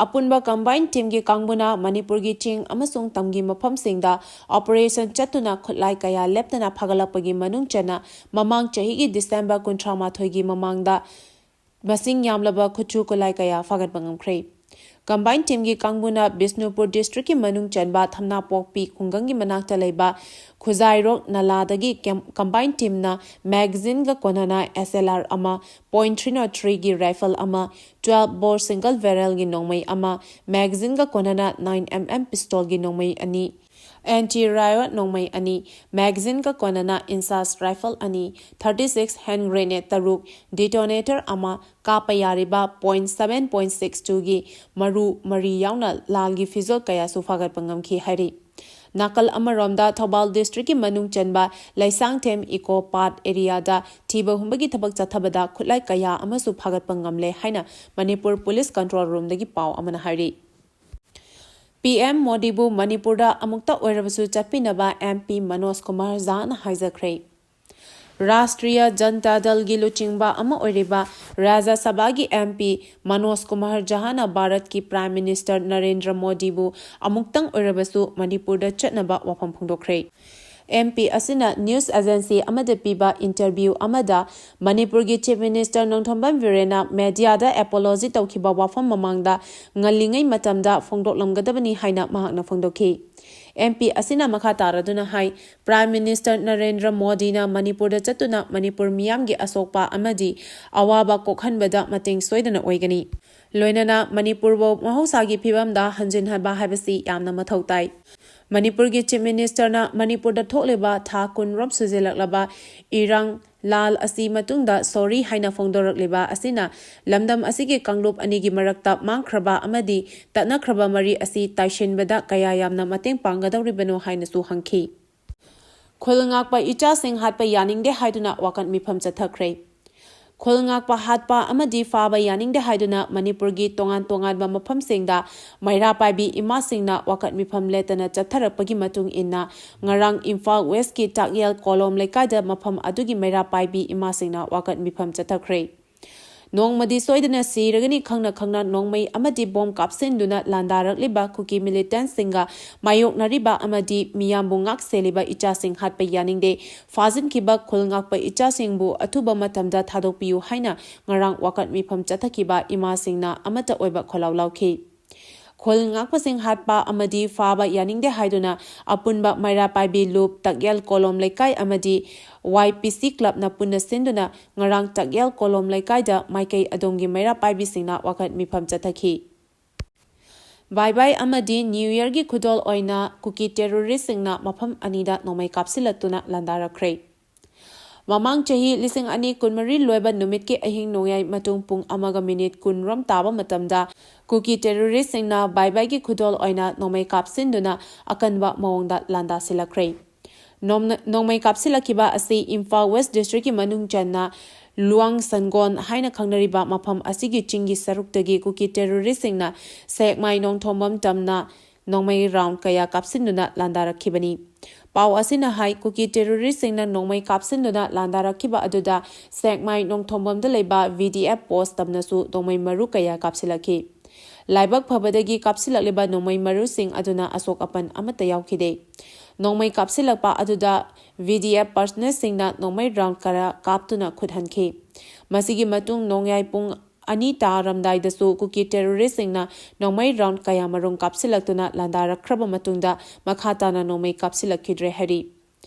ꯑꯄꯨꯟꯕ combined teamꯒꯤ ꯀꯥꯡꯕꯨꯅ ꯃꯅꯤꯄꯨꯔꯒꯤ ꯆꯤꯡ ꯑꯃꯁꯨꯡ ꯇꯝꯒꯤ ꯃꯐꯝꯁꯤꯡꯗ operation ꯆꯠꯇꯨꯅ ꯈꯨꯠꯂꯥꯏ ꯀꯌꯥ ꯂꯦꯞꯇꯅ ꯐꯥꯒꯠꯂꯛꯄꯒꯤ ꯃꯅꯨꯡ ꯆꯟꯅ ꯃꯃꯥꯡ ꯆꯍꯤꯒꯤ December ꯀꯨꯟꯊ꯭ꯔꯥ ꯃꯥꯊꯣꯏꯒꯤ ꯃꯃꯥꯡꯗ ꯃꯁꯤꯡ ꯌꯥꯝꯂꯕ ꯈꯨꯠꯁꯨ ꯈꯨꯠꯂꯥꯏ ꯀꯌꯥ ꯐꯥꯒꯠꯄ ꯉꯝꯈ꯭ꯔꯦ꯫ Combined teamꯒꯤ ꯀꯥꯡꯕꯨꯅ ꯕꯤꯁꯅꯨꯄꯨꯔ districtꯀꯤ ꯃꯅꯨꯡ ꯆꯟꯕ ꯊꯝꯅꯥꯄꯣꯛꯄꯤ ꯈꯨꯡꯒꯪꯒꯤ ꯃꯅꯥꯛꯇ ꯂꯩꯕ ꯈꯨꯖꯥꯏꯔꯣꯛ ꯅꯂꯥꯗꯒꯤ ꯀꯦꯝ-, combined teamꯅ magazineꯒ ꯀꯣꯟꯅꯅ S L R ꯑꯃ, point three zero threeꯒꯤ rifle ꯑꯃ, twelve bore single barrelꯒꯤ ꯅꯣꯡꯃꯩ ꯑꯃ, magazineꯒ ꯀꯣꯟꯅꯅ nine M M pistolꯒꯤ ꯅꯣꯡꯃꯩ ꯑꯅꯤ, anti riot ꯅꯣꯡꯃꯩ ꯑꯅꯤ, magazineꯒ ꯀꯣꯟꯅꯅ INSAS rifle ꯑꯅꯤ, thirty six hand grenade ꯇꯔꯨꯛ, detonator ꯑꯃ, ꯀꯥꯞꯄ ꯌꯥꯔꯤꯕ point seven point six twoꯒꯤ ꯃꯔꯨ ꯃꯔꯤ ꯌꯥꯎꯅ ꯂꯥꯜꯒꯤ ꯐꯤꯖꯣꯜ ꯀꯌꯥꯁꯨ ꯐꯥꯒꯠꯄ ꯉꯝꯈꯤ ꯍꯥꯏꯔꯤ꯫ ꯅꯥꯀꯜ ꯑꯃꯔꯣꯝꯗ ꯊꯧꯕꯥꯜ districtꯀꯤ ꯃꯅꯨꯡ ꯆꯟꯕ ꯂꯩꯁꯥꯡꯊꯦꯝ eco park areaꯗ ꯊꯤꯕ ꯍꯨꯝꯕꯒꯤ ꯊꯕꯛ ꯆꯠꯊꯕꯗ ꯈꯨꯠꯂꯥꯏ ꯀꯌꯥ ꯑꯃꯁꯨ ꯐꯥꯒꯠꯄ ꯉꯝꯂꯦ ꯍꯥꯏꯅ ꯃꯅꯤꯄꯨꯔ police control roomꯗꯒꯤ ꯄꯥꯎ ꯑꯃꯅ ꯍꯥꯏꯔꯤ꯫ P M ꯃꯣꯗꯤꯕꯨ ꯃꯅꯤꯄꯨꯔꯗ ꯑꯃꯨꯛꯇ ꯑꯣꯏꯔꯕꯁꯨ ꯆꯠꯄꯤꯅꯕ M P ꯃꯅꯣꯖ ꯀꯨꯃꯥꯔ ꯖꯥꯅ ꯍꯥꯏꯖꯈ꯭ꯔꯦ꯫ ꯔꯥꯁꯇ꯭ꯔꯤꯌ ꯖꯟꯇꯥ ꯗꯜꯒꯤ ꯂꯨꯆꯤꯡꯕ ꯑꯃ ꯑꯣꯏꯔꯤꯕ ꯔꯥꯖ꯭ꯌ ꯁꯚꯥꯒꯤ M P ꯃꯅꯣꯖ ꯀꯨꯃꯥꯔ ꯖꯍꯥꯅ ꯚꯥꯔꯠꯀꯤ Prime Minister ꯅꯔꯦꯟꯗ꯭ꯔ ꯃꯣꯗꯤꯕꯨ ꯑꯃꯨꯛꯇꯪ ꯑꯣꯏꯔꯕꯁꯨ ꯃꯅꯤꯄꯨꯔꯗ ꯆꯠꯅꯕ ꯋꯥꯐꯝ ꯐꯣꯡꯗꯣꯛꯈ꯭ꯔꯦ꯫ M P ꯑꯁꯤꯅ news agency ꯑꯃꯗ ꯄꯤꯕ interview ꯑꯃꯗ ꯃꯅꯤꯄꯨꯔꯒꯤ Chief Minister ꯅꯣꯡꯊꯣꯝꯕꯝ ꯕꯤꯔꯦꯟꯅ mediaꯗ apology ꯇꯧꯈꯤꯕ ꯋꯥꯐꯝ ꯃꯃꯥꯡꯗ ꯉꯜꯂꯤꯉꯩ ꯃꯇꯝꯗ ꯐꯣꯡꯗꯣꯛꯂꯝꯒꯗꯕꯅꯤ ꯍꯥꯏꯅ ꯃꯍꯥꯛꯅ ꯐꯣꯡꯗꯣꯛꯈꯤ꯫ M P ꯑꯁꯤꯅ ꯃꯈꯥ ꯇꯥꯔꯗꯨꯅ ꯍꯥꯏ, Prime Minister ꯅꯔꯦꯟꯗ꯭ꯔ ꯃꯣꯗꯤꯅ ꯃꯅꯤꯄꯨꯔꯗ ꯆꯠꯇꯨꯅ ꯃꯅꯤꯄꯨꯔ ꯃꯤꯌꯥꯝꯒꯤ ꯑꯁꯣꯛꯄ ꯑꯃꯗꯤ ꯑꯋꯥꯕ ꯀꯣꯛꯍꯟꯕꯗ ꯃꯇꯦꯡ ꯁꯣꯏꯗꯅ ꯑꯣꯏꯒꯅꯤ꯫ ꯂꯣꯏꯅꯅ ꯃꯅꯤꯄꯨꯔꯕꯨ ꯃꯍꯧꯁꯥꯒꯤ ꯐꯤꯕꯝꯗ ꯍꯟꯖꯤꯟꯍꯟꯕ ꯍꯥꯏꯕꯁꯤ ꯌꯥꯝꯅ ꯃꯊꯧ ꯇꯥꯏ꯫ ꯃꯅꯤꯄꯨꯔꯒꯤ Chief Ministerꯅ ꯃꯅꯤꯄꯨꯔꯗ ꯊꯣꯛꯂꯤꯕ ꯊꯥ ꯀꯨꯟꯔꯣꯝ ꯁꯨꯖꯤꯜꯂꯛꯂꯕ ꯏꯔꯥꯡ ꯂꯥꯜ ꯑꯁꯤ ꯃꯇꯨꯡꯗ sorry ꯍꯥꯏꯅ ꯐꯣꯡꯗꯣꯔꯛꯂꯤꯕ ꯑꯁꯤꯅ ꯂꯝꯗꯝ ꯑꯁꯤꯒꯤ ꯀꯥꯡꯂꯨꯞ ꯑꯅꯤꯒꯤ ꯃꯔꯛꯇ ꯃꯥꯡꯈ꯭ꯔꯕ ꯑꯃꯗꯤ ꯇꯠꯅꯈ꯭ꯔꯕ ꯃꯔꯤ ꯑꯁꯤ ꯇꯥꯏꯁꯤꯟꯕꯗ ꯀꯌꯥ ꯌꯥꯝꯅ ꯃꯇꯦꯡ ꯄꯥꯡꯒꯗꯧꯔꯤꯕꯅꯣ ꯍꯥꯏꯅꯁꯨ ꯍꯪꯈꯤ꯫ ꯈꯨꯜ ꯉꯥꯛꯄ ꯏꯆꯥꯁꯤꯡ ꯍꯥꯠꯄ ꯌꯥꯅꯤꯡꯗꯦ ꯍꯥꯏꯗꯨꯅ ꯋꯥꯀꯠ ꯃꯤꯐꯝ ꯆꯠꯊꯈ꯭ꯔꯦ꯫ ꯈꯨꯜ ꯉꯥꯛꯄ ꯍꯥꯠꯄ ꯑꯃꯗꯤ ꯐꯥꯕ ꯌꯥꯅꯤꯡꯗꯦ ꯍꯥꯏꯗꯨꯅ ꯃꯅꯤꯄꯨꯔꯒꯤ ꯇꯣꯉꯥꯟ ꯇꯣꯉꯥꯟꯕ ꯃꯐꯝꯁꯤꯡꯗ ꯃꯩꯔꯥ ꯄꯥꯏꯕꯤ ꯏꯃꯥꯁꯤꯡꯅ ꯋꯥꯀꯠ ꯃꯤꯐꯝ ꯂꯦꯞꯇꯅ ꯆꯠꯊꯔꯛꯄꯒꯤ ꯃꯇꯨꯡ ꯏꯟꯅ ꯉꯔꯥꯡ ꯏꯝꯐꯥꯜ Westꯀꯤ ꯇꯥꯛꯌꯦꯜ ꯀꯣꯂꯣꯝ ꯂꯩꯀꯥꯏꯗ ꯃꯐꯝ ꯑꯗꯨꯒꯤ ꯃꯩꯔꯥ ꯄꯥꯏꯕꯤ ꯏꯃꯥꯁꯤꯡꯅ ꯋꯥꯀꯠ ꯃꯤꯐꯝ ꯆꯠꯊꯈ꯭ꯔꯦ꯫ ꯅꯣꯡꯃꯗꯤ ꯁꯣꯏꯗꯅ ꯁꯤꯔꯒꯅꯤ ꯈꯪꯅ ꯈꯪꯅ ꯅꯣꯡꯃꯩ ꯑꯃꯗꯤ ꯕꯣꯝ ꯀꯥꯞꯁꯤꯟꯗꯨꯅ ꯂꯥꯟꯗꯥꯔꯛꯂꯤꯕ ꯀꯨꯀꯤ militantꯁꯤꯡꯒ ꯃꯥꯌꯣꯛꯅꯔꯤꯕ ꯑꯃꯗꯤ ꯃꯤꯌꯥꯝꯕꯨ ꯉꯥꯛ ꯁꯦꯜꯂꯤꯕ ꯏꯆꯥꯁꯤꯡ ꯍꯥꯠꯄ ꯌꯥꯅꯤꯡꯗꯦ, ꯐꯥꯖꯤꯟꯈꯤꯕ ꯈꯨꯜ ꯉꯥꯛꯄ ꯏꯆꯥꯁꯤꯡꯕꯨ ꯑꯊꯨꯕ ꯃꯇꯝꯗ ꯊꯥꯗꯣꯛꯄꯤꯌꯨ ꯍꯥꯏꯅ ꯉꯔꯥꯡ ꯋꯥꯀꯠ ꯃꯤꯐꯝ ꯆꯠꯊꯈꯤꯕ ꯏꯃꯥꯁꯤꯡꯅ ꯑꯃꯠꯇ ꯑꯣꯏꯕ ꯈꯣꯜꯂꯥꯎ ꯂꯥꯎꯈꯤ꯫ ꯈꯨꯜ ꯉꯥꯛꯄꯁꯤꯡ ꯍꯥꯠꯄ ꯑꯃꯗꯤ ꯐꯥꯕ ꯌꯥꯅꯤꯡꯗꯦ ꯍꯥꯏꯗꯨꯅ ꯑꯄꯨꯟꯕ ꯃꯩꯔꯥ ꯄꯥꯏꯕꯤ ꯂꯨꯞ ꯇꯥꯛꯌꯦꯜ ꯀꯣꯂꯣꯝ ꯂꯩꯀꯥꯏ ꯑꯃꯗꯤ Y P C clubꯅ ꯄꯨꯟꯅ ꯁꯤꯟꯗꯨꯅ ꯉꯔꯥꯡ ꯇꯥꯛꯌꯦꯜ ꯀꯣꯂꯣꯝ ꯂꯩꯀꯥꯏꯗ ꯃꯥꯏꯀꯩ ꯑꯗꯣꯝꯒꯤ ꯃꯩꯔꯥ ꯄꯥꯏꯕꯤꯁꯤꯡꯅ ꯋꯥꯀꯠ ꯃꯤꯐꯝ ꯆꯠꯊꯈꯤ꯫ ꯕꯥꯏ ꯕꯥꯏ ꯑꯃꯗꯤ New Yearꯒꯤ ꯈꯨꯗꯣꯜ ꯑꯣꯏꯅ ꯀꯨꯀꯤ terroristꯁꯤꯡꯅ ꯃꯐꯝ ꯑꯅꯤꯗ ꯅꯣꯡꯃꯩ ꯀꯥꯞꯁꯤꯜꯂꯛꯇꯨꯅ ꯂꯥꯟꯗꯥꯔꯛꯈ꯭ꯔꯦ꯫ ꯃꯃꯥꯡ ꯆꯍꯤ ꯂꯤꯁꯤꯡ ꯑꯅꯤ ꯀꯨꯟꯃꯔꯤ ꯂꯣꯏꯕ ꯅꯨꯃꯤꯠꯀꯤ ꯑꯍꯤꯡ ꯅꯣꯡꯌꯥꯏ ꯃꯇꯨꯡ ꯄꯨꯡ ꯑꯃꯒ minute ꯀꯨꯟ ꯔꯣꯝ ꯇꯥꯕ ꯃꯇꯝꯗ ꯀꯨꯀꯤ terroristꯁꯤꯡꯅ ꯕꯥꯏ ꯕꯥꯏꯒꯤ ꯈꯨꯗꯣꯜ ꯑꯣꯏꯅ ꯅꯣꯡꯃꯩ ꯀꯥꯞꯁꯤꯟꯗꯨꯅ ꯑꯀꯟꯕ ꯃꯑꯣꯡꯗ ꯂꯥꯟꯗꯥꯁꯤꯜꯂꯛꯈ꯭ꯔꯦ꯫ ꯅꯣꯝꯅ-, ꯅꯣꯡꯃꯩ ꯀꯥꯞꯁꯤꯜꯂꯛꯈꯤꯕ ꯑꯁꯤ ꯏꯝꯐꯥꯜ West Districtꯀꯤ ꯃꯅꯨꯡ ꯆꯟꯅ ꯂꯨꯋꯥꯡ ꯁꯟꯒꯣꯟ ꯍꯥꯏꯅ ꯈꯪꯅꯔꯤꯕ ꯃꯐꯝ ꯑꯁꯤꯒꯤ ꯆꯤꯡꯒꯤ ꯁꯔꯨꯛꯇꯒꯤ ꯀꯨꯀꯤ terroristꯁꯤꯡꯅ ꯁꯦꯛꯃꯥꯏ ꯅꯣꯡꯊꯣꯝꯕꯝ ꯇꯝꯅ ꯅꯣꯡꯃꯩ round ꯀꯌꯥ ꯀꯥꯞꯁꯤꯟꯗꯨꯅ ꯂꯥꯟꯗꯥꯔꯛꯈꯤꯕꯅꯤ꯫ ꯄꯥꯎ ꯑꯁꯤꯅ ꯍꯥꯏ, ꯀꯨꯀꯤ terroristꯁꯤꯡꯅ ꯅꯣꯡꯃꯩ ꯀꯥꯞꯁꯤꯟꯗꯨꯅ ꯂꯥꯟꯗꯥꯔꯛꯈꯤꯕ ꯑꯗꯨꯗ ꯁꯦꯛꯃꯥꯏ ꯅꯣꯡꯊꯣꯝꯕꯝꯗ ꯂꯩꯕ V D F post ꯇꯝꯅꯁꯨ ꯅꯣꯡꯃꯩ ꯃꯔꯨ ꯀꯌꯥ ꯀꯥꯞꯁꯤꯜꯂꯛꯈꯤ꯫ ꯂꯥꯏꯕꯛ ꯐꯕꯗꯒꯤ ꯀꯥꯞꯁꯤꯜꯂꯛꯂꯤꯕ ꯅꯣꯡꯃꯩ ꯃꯔꯨꯁꯤꯡ ꯑꯗꯨꯅ ꯑꯁꯣꯛ ꯑꯄꯟ ꯑꯃꯠꯇ ꯌꯥꯎꯈꯤꯗꯦ꯫ ꯅꯣꯡꯃꯩ ꯀꯥꯞꯁꯤꯜꯂꯛꯄ ꯑꯗꯨꯗ V D F personnelꯁꯤꯡꯅ ꯅꯣꯡꯃꯩ round ꯈꯔ ꯀꯥꯞꯇꯨꯅ ꯈꯨꯠ ꯍꯟꯈꯤ꯫ ꯃꯁꯤꯒꯤ ꯃꯇꯨꯡ ꯅꯣꯡꯌꯥꯏ ꯄꯨꯡ ꯑꯅꯤ ꯇꯥꯔꯝꯗꯥꯏꯗꯁꯨ ꯀꯨꯀꯤ terroristꯁꯤꯡꯅ ꯅꯣꯡꯃꯩ round ꯀꯌꯥꯃꯔꯨꯝ ꯀꯥꯞꯁꯤꯜꯂꯛꯇꯨꯅ ꯂꯥꯟꯗꯥꯔꯛꯈ꯭ꯔꯕ ꯃꯇꯨꯡꯗ ꯃꯈꯥ ꯇꯥꯅ ꯅꯣꯡꯃꯩ ꯀꯥꯞꯁꯤꯜꯂꯛꯈꯤꯗ꯭ꯔꯦ ꯍꯥꯏꯔꯤ꯫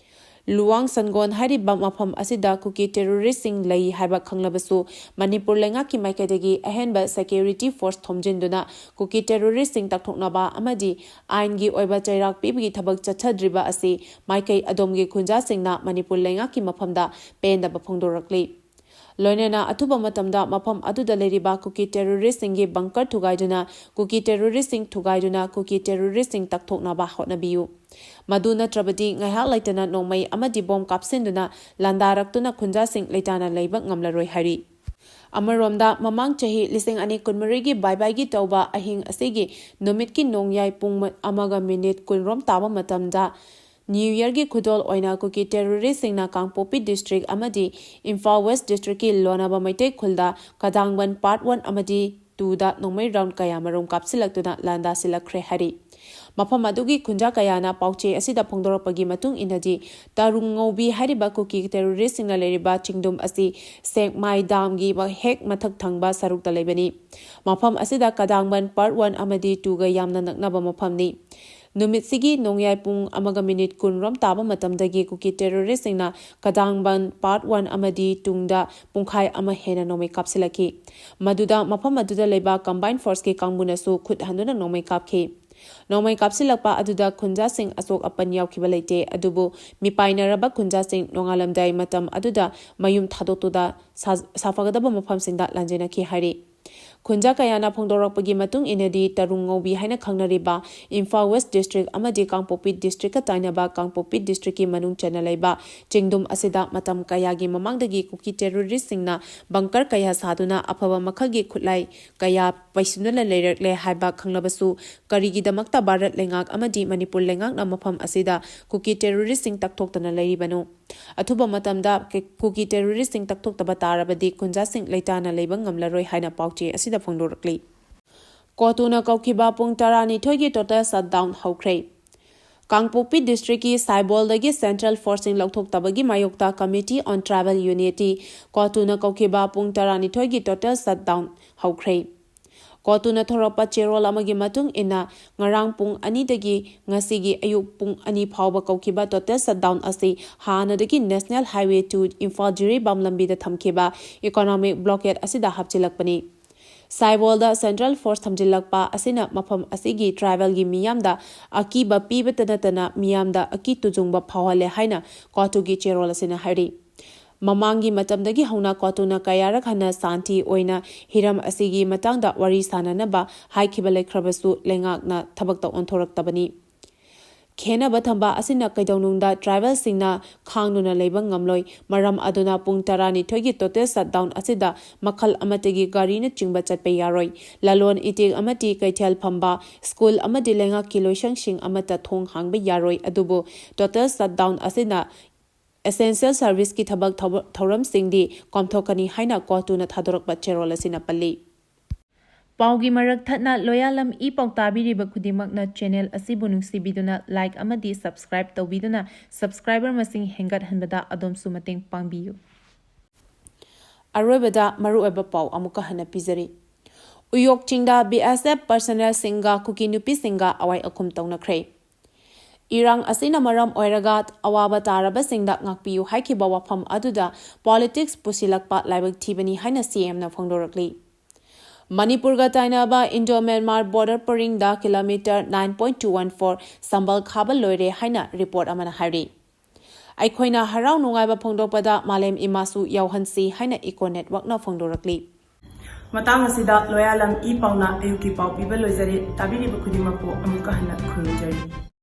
ꯂꯨꯋꯥꯡ ꯁꯟꯒꯣꯟ ꯍꯥꯏꯔꯤꯕ ꯃꯐꯝ ꯑꯁꯤꯗ ꯀꯨꯀꯤ ꯇꯦꯔꯣꯔꯤꯁꯁꯤꯡ ꯂꯩ ꯍꯥꯏꯕ ꯈꯪꯂꯕꯁꯨ, ꯃꯅꯤꯄꯨꯔ ꯂꯩꯉꯥꯛꯀꯤ ꯃꯥꯏꯀꯩꯗꯒꯤ ꯑꯍꯦꯟꯕ ꯁꯦꯀ꯭ꯌꯨꯔꯤꯇꯤ ꯐꯣꯔꯁ ꯊꯣꯝꯖꯤꯟꯗꯨꯅ ꯀꯨꯀꯤ ꯇꯦꯔꯣꯔꯤꯁꯁꯤꯡ ꯇꯥꯛꯊꯣꯛꯅꯕ ꯑꯃꯗꯤ ꯑꯥꯏꯟꯒꯤ ꯑꯣꯏꯕ ꯆꯩꯔꯥꯛ ꯄꯤꯕꯒꯤ ꯊꯕꯛ ꯆꯠꯊꯗ꯭ꯔꯤꯕ ꯑꯁꯤ ꯃꯥꯏꯀꯩ ꯑꯗꯣꯝꯒꯤ ꯈꯨꯟꯖꯥꯁꯤꯡꯅ ꯃꯅꯤꯄꯨꯔ ꯂꯩꯉꯥꯛꯀꯤ ꯃꯐꯝꯗ ꯄꯦꯟꯗꯕ ꯐꯣꯡꯗꯣꯔꯛꯂꯤ꯫ ꯂꯣꯏꯅꯅ ꯑꯊꯨꯕ ꯃꯇꯝꯗ ꯃꯐꯝ ꯑꯗꯨꯗ ꯂꯩꯔꯤꯕ ꯀꯨꯀꯤ ꯇꯦꯔꯣꯔꯤꯁꯁꯤꯡꯒꯤ ꯕꯪꯀꯔ ꯊꯨꯒꯥꯏꯗꯨꯅ, ꯀꯨꯀꯤ ꯇꯦꯔꯣꯔꯤꯁꯁꯤꯡ ꯊꯨꯒꯥꯏꯗꯨꯅ ꯀꯨꯀꯤ ꯇꯦꯔꯣꯔꯤꯁꯁꯤꯡ ꯇꯛꯊꯣꯛꯅꯕ ꯍꯣꯠꯅꯕꯤꯌꯨ꯫ ꯃꯗꯨ ꯅꯠꯇ꯭ꯔꯕꯗꯤ ꯉꯥꯏꯍꯥꯛ ꯂꯩꯇꯅ ꯅꯣꯡꯃꯩ ꯑꯃꯗꯤ ꯕꯣꯝ ꯀꯥꯞꯁꯤꯟꯗꯨꯅ ꯂꯥꯟꯗꯥꯔꯛꯇꯨꯅ ꯈꯨꯟꯖꯥꯁꯤꯡ ꯂꯩꯇꯥꯅ ꯂꯩꯕ ꯉꯝꯂꯔꯣꯏ ꯍꯥꯏꯔꯤ꯫ ꯑꯃꯔꯣꯝꯗ, ꯃꯃꯥꯡ ꯆꯍꯤ ꯂꯤꯁꯤꯡ ꯑꯅꯤ ꯀꯨꯟꯃꯔꯤꯒꯤ ꯕꯥꯏ ꯕꯥꯏꯒꯤ ꯇꯧꯕ ꯑꯍꯤꯡ ꯑꯁꯤꯒꯤ ꯅꯨꯃꯤꯠꯀꯤ ꯅꯣꯡꯌꯥꯏ ꯄꯨꯡ ꯑꯃꯒ ꯃꯤꯅꯤꯠ ꯀꯨꯟ ꯔꯣꯝ ꯇꯥꯕ ꯃꯇꯝꯗ, ꯅ꯭ꯌꯨ ꯌꯔꯒꯤ ꯈꯨꯗꯣꯜ ꯑꯣꯏꯅ ꯀꯨꯀꯤ ꯇꯦꯔꯣꯔꯤꯁꯁꯤꯡꯅ ꯀꯥꯡꯄꯣꯛꯄꯤ ꯗꯤꯁꯇ꯭ꯔꯤꯛ ꯑꯃꯗꯤ ꯏꯝꯐꯥꯜ ꯋꯦꯁ ꯗꯤꯁꯇ꯭ꯔꯤꯛꯀꯤ ꯂꯣꯅꯥꯕ ꯃꯩꯇꯩ ꯈꯨꯜꯗ ꯀꯗꯥꯡꯕꯟ ꯄꯥꯔꯠ ꯋꯥꯟ ꯑꯃꯗꯤ ꯇꯨꯗ ꯅꯣꯡꯃꯩ ꯔꯥꯎꯟ ꯀꯌꯥ ꯃꯔꯨꯝ ꯀꯥꯞꯁꯤꯜꯂꯛꯇꯨꯅ ꯂꯥꯟꯗꯥꯁꯤꯜꯂꯛꯈ꯭ꯔꯦ ꯍꯥꯏꯔꯤ꯫ ꯃꯐꯝ ꯑꯗꯨꯒꯤ ꯈꯨꯟꯖꯥ ꯀꯌꯥꯅ ꯄꯥꯎꯆꯦ ꯑꯁꯤꯗ ꯐꯣꯡꯗꯣꯔꯛꯄꯒꯤ ꯃꯇꯨꯡ ꯏꯟꯅꯗꯤ, ꯇꯔꯨꯡ ꯉꯧꯕꯤ ꯍꯥꯏꯔꯤꯕ ꯀꯨꯀꯤ ꯇꯦꯔꯣꯔꯤꯁꯁꯤꯡꯅ ꯂꯩꯔꯤꯕ ꯆꯤꯡꯗꯨꯝ ꯑꯁꯤ ꯁꯦꯛꯃꯥꯏ ꯗꯥꯝꯒꯤ ꯍꯦꯛ ꯃꯊꯛ ꯊꯪꯕ ꯁꯔꯨꯛꯇ ꯂꯩꯕꯅꯤ꯫ ꯃꯐꯝ ꯑꯁꯤꯗ ꯀꯗꯥꯡꯕꯟ ꯄꯥꯔꯠ ꯋꯥꯟ ꯑꯃꯗꯤ ꯇꯨꯒ ꯌꯥꯝꯅ ꯅꯛꯅꯕ ꯃꯐꯝꯅꯤ꯫ ꯅꯨꯃꯤꯠꯁꯤꯒꯤ ꯅꯣꯡꯌꯥꯏ ꯄꯨꯡ ꯑꯃꯒ ꯃꯤꯅꯤꯠ ꯀꯨꯟ ꯔꯣꯝ ꯇꯥꯕ ꯃꯇꯝꯗꯒꯤ ꯀꯨꯀꯤ ꯇꯦꯔꯣꯔꯤꯁꯁꯤꯡꯅ ꯀꯗꯥꯡꯕꯟ ꯄꯥꯔꯠ ꯋꯥꯟ ꯑꯃꯗꯤ ꯇꯨꯡꯗ ꯄꯨꯡꯈꯥꯏ ꯑꯃ ꯍꯦꯟꯅ ꯅꯣꯡꯃꯩ ꯀꯥꯞꯁꯤꯜꯂꯛꯈꯤ꯫ ꯃꯗꯨꯗ ꯃꯐꯝ ꯑꯗꯨꯗ ꯂꯩꯕ ꯀꯝꯕꯥꯏꯟ ꯐꯣꯔꯁꯀꯤ ꯀꯥꯡꯕꯨꯅꯁꯨ ꯈꯨꯠ ꯍꯟꯗꯨꯅ ꯅꯣꯡꯃꯩ ꯀꯥꯞꯈꯤ꯫ ꯅꯣꯡꯃꯩ ꯀꯥꯞꯁꯤꯜꯂꯛꯄ ꯑꯗꯨꯗ ꯈꯨꯟꯖꯥꯁꯤꯡ ꯑꯁꯣꯛ ꯑꯄꯟ ꯌꯥꯎꯈꯤꯕ ꯂꯩꯇꯦ, ꯑꯗꯨꯕꯨ ꯃꯤꯄꯥꯏꯅꯔꯕ ꯈꯨꯟꯖꯥꯁꯤꯡ ꯅꯣꯡꯉꯥꯜꯂꯝꯗꯥꯏ ꯃꯇꯝ ꯑꯗꯨꯗ ꯃꯌꯨꯝ ꯊꯥꯗꯣꯛꯇꯨꯅ ꯁꯥ-, ꯁꯥꯐꯒꯗꯕ ꯃꯐꯝꯁꯤꯡꯗ ꯂꯥꯟꯖꯦꯟꯅꯈꯤ ꯍꯥꯏꯔꯤ꯫ ꯈꯨꯟꯖꯥ ꯀꯌꯥꯅ ꯐꯣꯡꯗꯣꯔꯛꯄꯒꯤ ꯃꯇꯨꯡ ꯏꯟꯅꯗꯤ, ꯇꯔꯨꯡ ꯉꯧꯕꯤ ꯍꯥꯏꯅ ꯈꯪꯅꯔꯤꯕ ꯏꯝꯐꯥꯜ ꯋꯦꯁ ꯗꯤꯁꯇ꯭ꯔꯤꯛ ꯑꯃꯗꯤ ꯀꯥꯡꯄꯣꯛꯄꯤ ꯗꯤꯁꯇ꯭ꯔꯤꯛꯀ ꯇꯥꯏꯅꯕ ꯀꯥꯡꯄꯣꯛꯄꯤ ꯗꯤꯁꯇ꯭ꯔꯤꯛꯀꯤ ꯃꯅꯨꯡ ꯆꯟꯅ ꯂꯩꯕ ꯆꯤꯡꯗꯨꯝ ꯑꯁꯤꯗ ꯃꯇꯝ ꯀꯌꯥꯒꯤ ꯃꯃꯥꯡꯗꯒꯤ ꯀꯨꯀꯤ ꯇꯦꯔꯣꯔꯤꯁꯁꯤꯡꯅ ꯕꯪꯀꯔ ꯀꯌꯥ ꯁꯥꯗꯨꯅ ꯑꯐꯕ ꯃꯈꯜꯒꯤ ꯈꯨꯠꯂꯥꯏ ꯀꯌꯥ ꯄꯩꯁꯤꯟꯗꯨꯅ ꯂꯩꯔꯛꯂꯦ ꯍꯥꯏꯕ ꯈꯪꯂꯕꯁꯨ, ꯀꯔꯤꯒꯤꯗꯃꯛꯇ ꯚꯥꯔꯠ ꯂꯩꯉꯥꯛ ꯑꯃꯗꯤ ꯃꯅꯤꯄꯨꯔ ꯂꯩꯉꯥꯛꯅ ꯃꯐꯝ ꯑꯁꯤꯗ ꯀꯨꯀꯤ ꯇꯦꯔꯣꯔꯤꯁꯁꯤꯡ ꯇꯛꯊꯣꯛꯇꯅ ꯂꯩꯔꯤꯕꯅꯣ? ꯑꯊꯨꯕ ꯃꯇꯝꯗ ꯀꯨꯀꯤ ꯇꯦꯔꯣꯔꯤꯁꯁꯤꯡ ꯇꯛꯊꯣꯛꯇꯕ ꯇꯥꯔꯕꯗꯤ ꯈꯨꯟꯖꯥꯁꯤꯡ ꯂꯩꯇꯥꯅ ꯂꯩꯕ ꯉꯝꯂꯔꯣꯏ ꯍꯥꯏꯅ ꯄꯥꯎꯆꯦ ꯑꯁꯤꯗ ꯐꯣꯡꯗꯣꯔꯛꯂꯤ꯫ ꯀꯣꯇꯨꯅ ꯀꯧꯈꯤꯕ ꯄꯨꯡ ꯇꯔꯥꯅꯤꯊꯣꯏꯒꯤ total shutdown ꯍꯧꯈ꯭ꯔꯦ꯫ ꯀꯥꯡꯄꯣꯛꯄꯤ ꯗꯤꯁꯇ꯭ꯔꯤꯛꯀꯤ ꯁꯥꯏꯕꯣꯜꯗꯒꯤ ꯁꯦꯟꯇ꯭ꯔꯦꯜ ꯐꯣꯔꯁꯁꯤꯡ ꯂꯧꯊꯣꯛꯇꯕꯒꯤ ꯃꯥꯌꯣꯛꯇ Committee on Tribal Unity, ꯀꯣꯇꯨꯅ ꯀꯧꯈꯤꯕ ꯄꯨꯡ ꯇꯔꯥꯅꯤꯊꯣꯏꯒꯤ total shutdown ꯍꯧꯈ꯭ꯔꯦ꯫ ꯀꯣꯇꯨꯅ ꯊꯣꯔꯛꯄ ꯆꯦꯔꯣꯜ ꯑꯃꯒꯤ ꯃꯇꯨꯡ ꯏꯟꯅ, ꯉꯔꯥꯡ ꯄꯨꯡ ꯑꯅꯤꯗꯒꯤ ꯉꯁꯤꯒꯤ ꯑꯌꯨꯛ ꯄꯨꯡ ꯑꯅꯤ ꯐꯥꯎꯕ ꯀꯧꯈꯤꯕ total shutdown ꯑꯁꯤ ꯍꯥꯟꯅꯗꯒꯤ National Highway two Imphal Jiribam ꯂꯝꯕꯤꯗ ꯊꯝꯈꯤꯕ economic blockade ꯑꯁꯤꯗ ꯍꯥꯞꯆꯤꯜꯂꯛꯄꯅꯤ꯫ ꯁꯥꯏꯕꯣꯜꯗ central force ꯊꯝꯖꯤꯜꯂꯛꯄ ꯑꯁꯤꯅ ꯃꯐꯝ ꯑꯁꯤꯒꯤ tribalꯒꯤ ꯃꯤꯌꯥꯝꯗ ꯑꯀꯤꯕ ꯄꯤꯕꯇ ꯅꯠꯇꯅ ꯃꯤꯌꯥꯝꯗ ꯑꯀꯤ ꯇꯨꯖꯨꯡꯕ ꯐꯥꯎꯍꯜꯂꯦ ꯍꯥꯏꯅ ꯀꯣꯇꯨꯒꯤ ꯆꯦꯔꯣꯜ ꯑꯁꯤꯅ ꯍꯥꯏꯔꯤ꯫ ꯃꯃꯥꯡꯒꯤ ꯃꯇꯝꯗꯒꯤ ꯍꯧꯅ ꯀꯣꯇꯨꯅ ꯀꯌꯥꯔꯛ ꯍꯟꯅ ꯁꯥꯟꯇꯤ ꯑꯣꯏꯅ ꯍꯤꯔꯝ ꯑꯁꯤꯒꯤ ꯃꯇꯥꯡꯗ ꯋꯥꯔꯤ ꯁꯥꯅꯅꯕ ꯍꯥꯏꯈꯤꯕ ꯂꯩꯈ꯭ꯔꯕꯁꯨ ꯂꯩꯉꯥꯛꯅ ꯊꯕꯛꯇ ꯑꯣꯟꯊꯣꯔꯛꯇꯕꯅꯤ꯫ ꯈꯦꯟꯅꯕ ꯊꯝꯕ ꯑꯁꯤꯅ ꯀꯩꯗꯧꯅꯨꯡꯗ tribalꯁꯤꯡꯅ ꯈꯥꯡꯗꯨꯅ ꯂꯩꯕ ꯉꯝꯂꯣꯏ꯫ ꯃꯔꯝ ꯑꯗꯨꯅ ꯄꯨꯡ ꯇꯔꯥꯅꯤꯊꯣꯏꯒꯤ total shutdown ꯑꯁꯤꯗ ꯃꯈꯜ ꯑꯃꯠꯇꯒꯤ ꯒꯥꯔꯤꯅꯆꯤꯡꯕ ꯆꯠꯄ ꯌꯥꯔꯣꯏ꯫ ꯂꯂꯣꯟ ꯏꯇꯤꯛ ꯑꯃꯗꯤ ꯀꯩꯊꯦꯜ ꯐꯝꯕ, ꯁ꯭ꯀꯨꯜ ꯑꯃꯗꯤ ꯂꯩꯉꯥꯛꯀꯤ ꯂꯣꯏꯁꯪꯁꯤꯡ ꯑꯃꯠꯇ ꯊꯣꯡ ꯍꯥꯡꯕ ꯌꯥꯔꯣꯏ꯫ ꯑꯗꯨꯕꯨ total shutdown ꯑꯁꯤꯅ essential serviceꯀꯤ ꯊꯕꯛ ꯊꯧ-, ꯊꯧꯔꯝꯁꯤꯡꯗꯤ ꯀꯣꯝꯊꯣꯛꯀꯅꯤ ꯍꯥꯏꯅ ꯀꯣꯇꯨꯅ ꯊꯥꯗꯣꯔꯛꯄ ꯆꯦꯔꯣꯜ ꯑꯁꯤꯅ ꯄꯜꯂꯤ꯫ ꯄꯥꯎꯒꯤ ꯃꯔꯛ ꯊꯠꯅ ꯂꯣꯌꯥꯂꯝ ꯏ ꯄꯥꯎ ꯇꯥꯕꯤꯔꯤꯕ ꯈꯨꯗꯤꯡꯃꯛꯅ channel ꯑꯁꯤꯕꯨ ꯅꯨꯡꯁꯤꯕꯤꯗꯨꯅ like ꯑꯃꯗꯤ subscribe ꯇꯧꯕꯤꯗꯨꯅ subscriber ꯃꯁꯤꯡ ꯍꯦꯟꯒꯠꯍꯟꯕꯗ ꯑꯗꯣꯝꯁꯨ ꯃꯇꯦꯡ ꯄꯥꯡꯕꯤꯌꯨ꯫ ꯑꯔꯣꯏꯕꯗ ꯃꯔꯨꯑꯣꯏꯕ ꯄꯥꯎ ꯑꯃꯨꯛꯀ ꯍꯟꯅ ꯄꯤꯖꯔꯤ꯫ ꯎꯌꯣꯛ ꯆꯤꯡꯗ BSF personnelꯁꯤꯡꯒ ꯀꯨꯀꯤ ꯅꯨꯄꯤꯁꯤꯡꯒ ꯑꯋꯥꯏ ꯑꯈꯨꯝ ꯇꯧꯅꯈ꯭ꯔꯦ꯫ ꯏꯔꯥꯡ ꯑꯁꯤꯅ ꯃꯔꯝ ꯑꯣꯏꯔꯒ ꯑꯋꯥꯕ ꯇꯥꯔꯕꯁꯤꯡꯗ ꯉꯥꯛꯄꯤꯌꯨ ꯍꯥꯏꯈꯤꯕ ꯋꯥꯐꯝ ꯑꯗꯨꯗ politics ꯄꯨꯁꯤꯜꯂꯛꯄ ꯂꯥꯏꯕꯛ ꯊꯤꯕꯅꯤ ꯍꯥꯏꯅ CMꯅ ꯐꯣꯡꯗꯣꯔꯛꯂꯤ꯫ ꯃꯅꯤꯄꯨꯔꯒ ꯇꯥꯏꯅꯕ Indo Myanmar border ꯄꯔꯤꯡꯗ kilometre nine point two one four ꯁꯝꯕꯜ ꯈꯥꯕ ꯂꯣꯏꯔꯦ ꯍꯥꯏꯅ report ꯑꯃꯅ ꯍꯥꯏꯔꯤ꯫ ꯑꯩꯈꯣꯏꯅ ꯍꯔꯥꯎ ꯅꯨꯡꯉꯥꯏꯕ ꯐꯣꯡꯗꯣꯛꯄꯗ ꯃꯥꯂꯦꯝ ꯏꯃꯥꯁꯨ ꯌꯥꯎꯍꯟꯁꯤ ꯍꯥꯏꯅ Eco Networkꯅ ꯐꯣꯡꯗꯣꯔꯛꯂꯤ꯫ ꯃꯇꯥꯡ ꯑꯁꯤꯗ ꯂꯣꯌꯥꯂꯝ ꯏ ꯄꯥꯎꯅ ꯑꯌꯨꯛꯀꯤ ꯄꯥꯎ ꯄꯤꯕ ꯂꯣꯏꯖꯔꯦ꯫ ꯇꯥꯕꯤꯔꯤꯕ ꯈꯨꯗꯤꯡꯃꯛꯄꯨ ꯑꯃꯨꯛꯀ ꯍꯟꯅ ꯈꯨꯔꯨꯝꯖꯔꯤ꯫